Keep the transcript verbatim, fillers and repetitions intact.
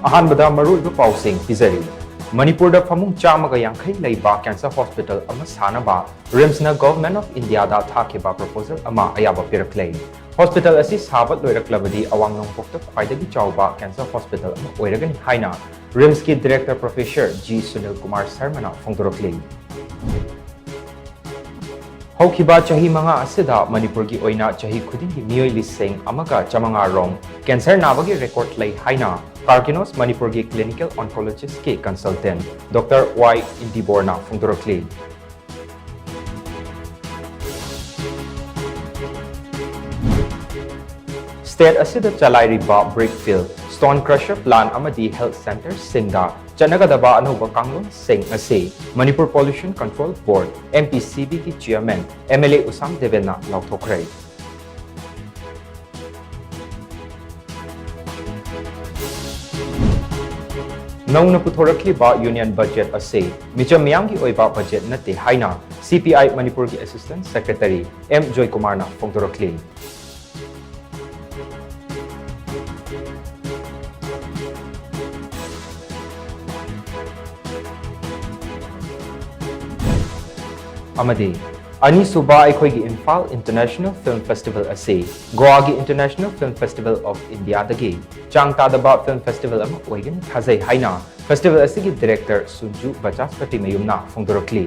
ꯑꯍꯥꯟꯕꯗ ꯃꯔꯨꯑꯣꯏꯕ ꯄꯥꯎꯁꯤꯡ ꯄꯤꯖꯔꯤ꯫ ꯃꯅꯤꯄꯨꯔꯗ ꯐꯃꯨꯡ ꯆꯥꯝꯃꯒ ꯌꯥꯡꯈꯩ ꯂꯩꯕ cancer hospital ꯑꯃ ꯁꯥꯅꯕ RIMSꯅ Government of Indiaꯗ ꯊꯥꯈꯤꯕ proposal ꯑꯃ ꯑꯌꯥꯕ ꯄꯤꯔꯛꯂꯦ꯫ Hospital ꯑꯁꯤ ꯁꯥꯕ ꯂꯣꯏꯔꯛꯂꯕꯗꯤ ꯑꯋꯥꯡ ꯅꯣꯡꯄꯣꯛꯇ ꯈ꯭ꯋꯥꯏꯗꯒꯤ ꯆꯥꯎꯕ cancer hospital ꯑꯃ ꯑꯣꯏꯔꯒꯅꯤ ꯍꯥꯏꯅ RIMSꯀꯤ Director Professor G Sunil Kumar ꯁꯔꯃꯅ ꯐꯣꯡꯗꯣꯔꯛꯂꯤ꯫ ꯍꯧꯈꯤꯕ ꯆꯍꯤ ꯃꯉꯥ ꯑꯁꯤꯗ ꯃꯅꯤꯄꯨꯔꯒꯤ ꯑꯣꯏꯅ ꯆꯍꯤ ꯈꯨꯗꯤꯡꯒꯤ ꯃꯤꯑꯣꯏ ꯂꯤꯁꯤꯡ ꯑꯃꯒ ꯆꯥꯃꯉꯥ ꯔꯣꯝ cancer ꯅꯥꯕꯒꯤ record ꯂꯩ ꯍꯥꯏꯅ Karkinos ꯃꯅꯤꯄꯨꯔꯒꯤ clinical oncologistꯀꯤ consultant Doctor ꯋꯥꯏ ꯏꯟꯗꯤꯕꯣꯔꯅ ꯐꯣꯡꯗꯣꯔꯛꯂꯤ꯫ State ꯑꯁꯤꯗ ꯆꯂꯥꯏꯔꯤꯕ brick fill, stone crusher plant ꯑꯃꯗꯤ health centreꯁꯤꯡꯗ ꯆꯠꯅꯒꯗꯕ ꯑꯅꯧꯕ ꯀꯥꯡꯂꯣꯟꯁꯤꯡ ꯑꯁꯤ Manipur Pollution Control Board, MPCBꯒꯤ chairman MLA ꯎꯁꯥꯝ ꯗꯦꯕꯦꯟꯅ ꯂꯥꯎꯊꯣꯛꯈ꯭ꯔꯦ꯫ ꯅꯧꯅ ꯄꯨꯊꯣꯔꯛꯂꯤꯕ union budget ꯑꯁꯤ ꯃꯤꯆꯝ ꯃꯤꯌꯥꯝꯒꯤ ꯑꯣꯏꯕ budget ꯅꯠꯇꯦ ꯍꯥꯏꯅ CPI ꯃꯅꯤꯄꯨꯔꯒꯤ Assistant Secretary M ꯖꯣꯏꯀꯨꯃꯥꯔꯅ ꯐꯣꯡꯗꯣꯔꯛꯂꯤ꯫ ꯑꯃꯗꯤ ꯑꯅꯤꯁꯨꯕ ꯑꯩꯈꯣꯏꯒꯤ ꯏꯝꯐꯥꯜ International Film Festival ꯑꯁꯤ ꯒꯣꯋꯥꯒꯤ International Film Festival of Indiaꯗꯒꯤ ꯆꯥꯡ ꯇꯥꯗꯕ film festival ꯑꯃ ꯑꯣꯏꯒꯅꯤ ꯊꯥꯖꯩ ꯍꯥꯏꯅ festival ꯑꯁꯤꯒꯤ director ꯁꯨꯟꯖꯨ ꯕꯆꯥꯁꯄꯇꯤꯃꯌꯨꯝꯅ ꯐꯣꯡꯗꯣꯔꯛꯂꯤ꯫